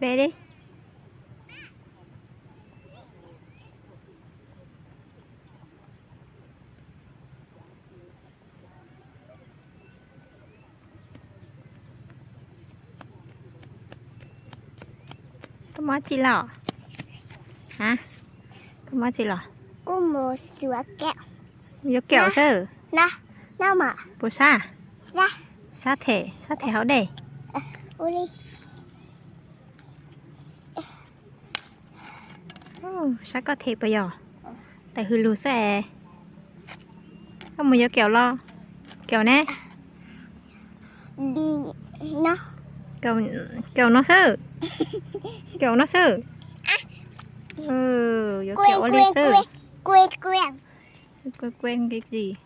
peb li. Koj muab tsi los? Ha? Koj muab tsi los? Yuav kaum xwb. Puas sab? Sab them, sab them hauv dej. Sab koj them puas yog? Tais hws lug xwb es. Koj mus yuav kaum los? Kaum ne? Kaum no xwb. Kaum no xwb. Yuav kaum ua li xwb. Kuj kuj nqi zis.